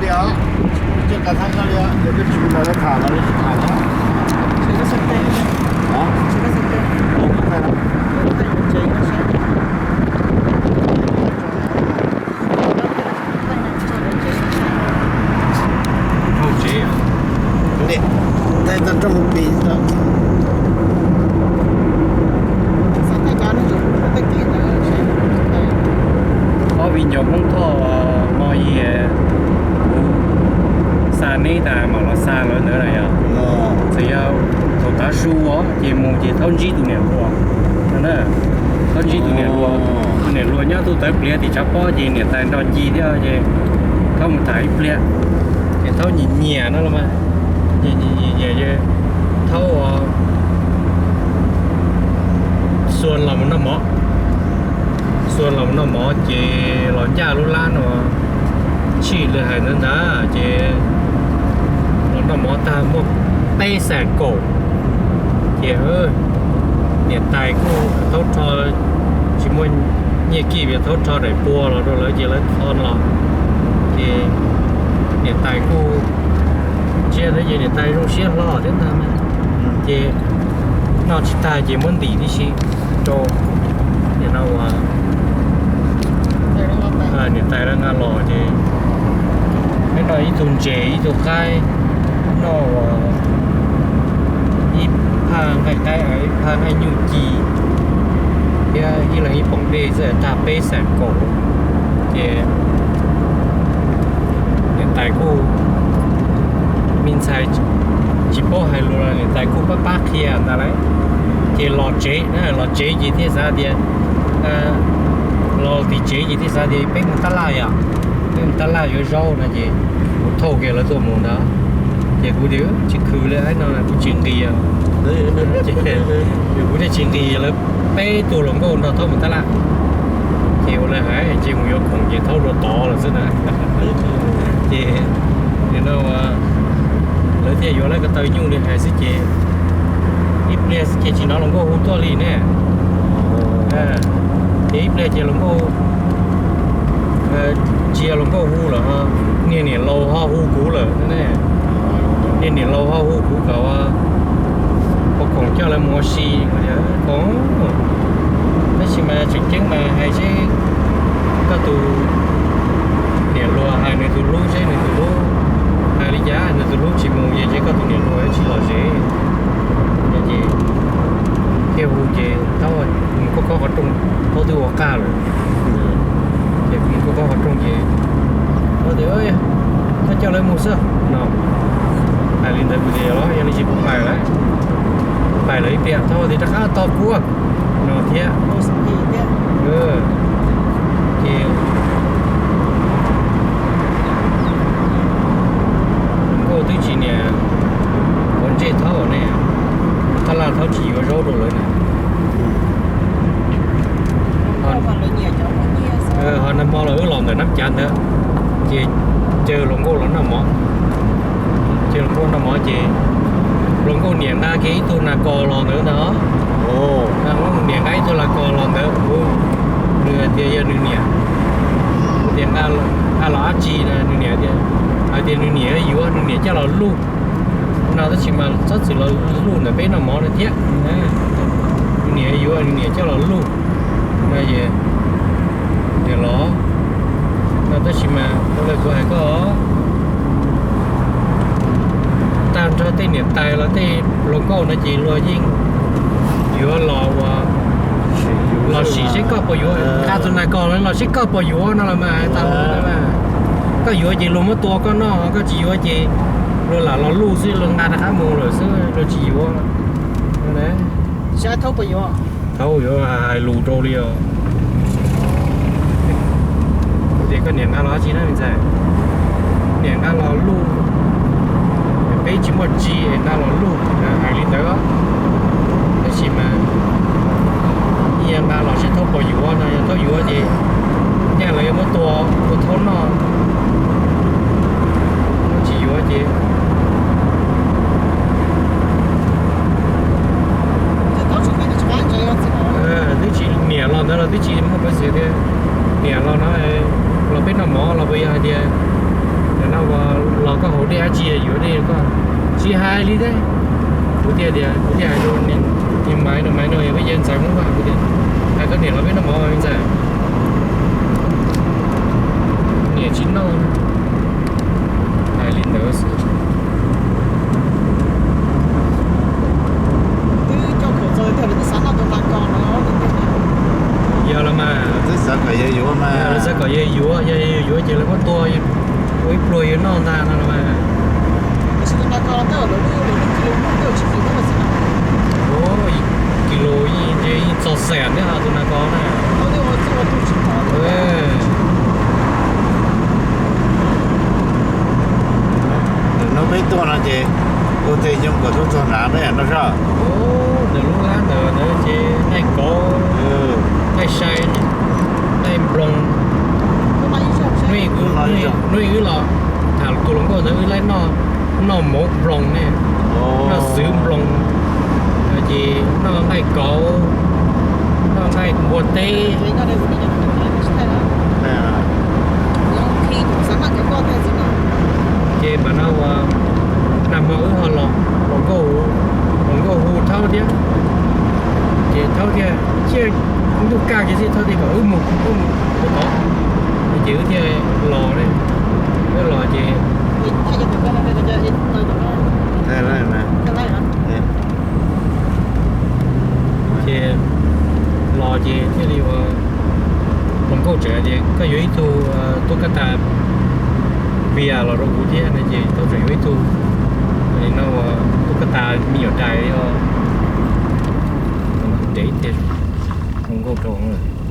Li os, coj kav thab nyob li os, yog twb tsis mus lawv tham los li tsis tham li. Hauv tsev, niam tais tau rau mus pis tau. Ob viv ncaus Hmoob Thoj, Hmo Yia, kuv xa neb tas mam los xa lawv ntawd na yog. Txawm yog thaum tav su os ces mus ces txhob ntsib tus niam hluas no na. Txhob ntsib tus niam hluas, tus niam hluas nyob tus tawv pliav tim tshav pob ces niam tais nrog nci thiab ces txhob mus tham ib pliag. Ces txhob nyiam nyiam no los mas, nyiam nyiam nyiam nyiam, thaub xuas los mus noj mov, xuas los mus noj mov ces los ncaj lub lab no, tshij li hais ntawd ntag ces los noj mov tag muaj peb xees kaum. Ces niam tais kuj thaub rho, tsis muaj nyiaj kij, thaub rho daim pua los rau lawv ces lawv tho los. Ces niam tais kuj ntsia ntawd ces niam tais zoo siab hlo thiab ntag na. Ces noj tsis tag ces muab ntim tib si rau, nim no ua niam tais lawv nqa los ces peb noj ib tug ntses ib tug qaib, noj ua ib phaj nqaij qaib, ib phaj nqaij nyuj ci thiab ib leeg ib poom dej xwb tag peb xees kaum. Ces niam tais kuj me ntxhais tsis paub hais lus los niam tais kuj pab pab qhia ntag lauj. Ces los tsev, los tsev ces thiaj xav tias, los tim tsev ces thiaj xav tias peb mus tab laj yom, peb mus tab laj yuav zaub no ces kuv thauj kiag lawv tuaj mus ntag. Ces kuv tias tsis khwv li no kuv tsis nqis, kuv thiaj tsis nqis lawv peb tug hluas nkauj nrog thaub mus tab laj. Ces ua li hais ces mus yuav khoom ces thaub dua tod lawm xwb na. Ces nim no lawv thiaj yuav lawv ko taw nyuj li hais xwb ces ib pliag xwb ces tsis hnov hluas nkauj hu tuaj li ne. Ces ib pliag ces hluas nkauj, tsis yog hluas nkauj hu lawm, niag niam laus ho hu kuv lawm ne. Niag niam laus ho hu kuv kom ua khoom coj lawv mus ua si. Khoom, tab sis mas tseem ceeb mas hais seb koj tus niam hluas hais nws tus hlub seb nws tus hlub hais li cas, nws tus hlub tsis mus ces seb koj tus niam hluas tsis lom zem. Ces thiaj hu ces thaub mus khob khob qhov rooj, thaub twb ua qaj lawm. Ces mus khob khob qhov rooj ces thaub tias, koj coj lawv mus xwb no. Hais li ntawd kuv tias los yog li ces kuv pais lawm. Pais lawm ib pliag thaub tias rov qab tos kuv no thiab. Ces nkauj twb tsis niam ua ntsej thaub ne, tab laj thaub tsis yuav zaub rau lawv na. Ho nag hmo los wb los ntawm Nab Cav ntawd, ces caw hluas nkauj los noj mov. Caw hluas nkauj noj mov ces hluas nkauj niam nqa kiag ib tug nas kos los ntawd ntag. Hluas nkauj niam nqa ib tug nas kos los ntawd, kuv nws hais tias yog nws niam, kuv tias nqa los dab tsi no, nws niam tias, hais tias nws niam yuav, nws niam coj los luj no, tab sis mas txhob txwm los luj ntawm peb noj mov no thiab. Nws niam yuav, nws niam coj los luj no es, niam los no, tab sis mas ua li kuv hais koj, tag nrho tej niam tais los tej hluas nkauj no ces luag yeej yuav los ua, los sim seb koj puas yuav, nqa tus nas kos los seb koj puas yuav no los mas hais tau. Koj yuav ces luag muab tua koj noj, koj tsis yuav ces luag lam los luj xwb, luag nqa rov qab mus lawm xwb, luag tsis yuav. Thaub yuav hais lus rau li os. Kuv tias koj niam nqa los dab tsi na me ntxhais? Niam nqa los luj, peb tsis muaj tsi es nqa los luj, hais li ntawd. Tab sis mas ib yam nqa los seb thaub puas yuav no, yog thaub yuav ces nyaj lawv yuav muab tua ua thaub noj, tsis yuav ces twb tsis, niam los ntawd los twb tsis muaj peev xwm tias niam los no los peb noj mov los puas yog hais tias No los koj haus dej dab tsi yuav dej koj tsis hais li thiab. Kuv thiaj tias, kuv thiaj hais rau niag Maiv no, Maiv no yog peb cov ntxhais Hmoob Vaj, kuv tias, hais koj niam los peb noj mov ntxhais. Niam tsis noj, hais li ntawd xwb. Yog los mas, twb xav kom yawg yuav mas, lawv xav kom yawg yuav, yog yawg yuav ces lawv muab tua ua ib pluag yawg noj ntag no los mas. Ua ib kis lus yeej ntshe yeej txog xees thiab tus nas kos na. Ntawm no peb tuaj no ces ua tej xyoo kom tuaj txog nrad peb no soj. Ntawm lub lab ntawm ntawd ces nqaij kauv, nqaij sai, nqaij nploos. Hnub ib wb los tham tus hluas nkauj ntawd wb laib noj, noj mov nploos ne, noj xwb nploos, ces noj nqaij kauv, noj nqaij npua teb. Ces mam no ua nag hmo wb ho los, hluas nkauj hu Thaub thiab, ces Thaub thiaj, thiaj ntuj kaj kiag xwb Thaub thiaj kom wb mus, wb mus ua tod, ces wb thiaj los, wb los ces ces los ces thiaj li ua, hluas nkauj tseem hais tias koj yuav ib tug tuaj kab tas pias los rau kuv thiab no ces Thaub tseem yuav ib tug no ua tuaj kab tas me nyuam dais os. Dev tiag, hluas nkauj rau lawm.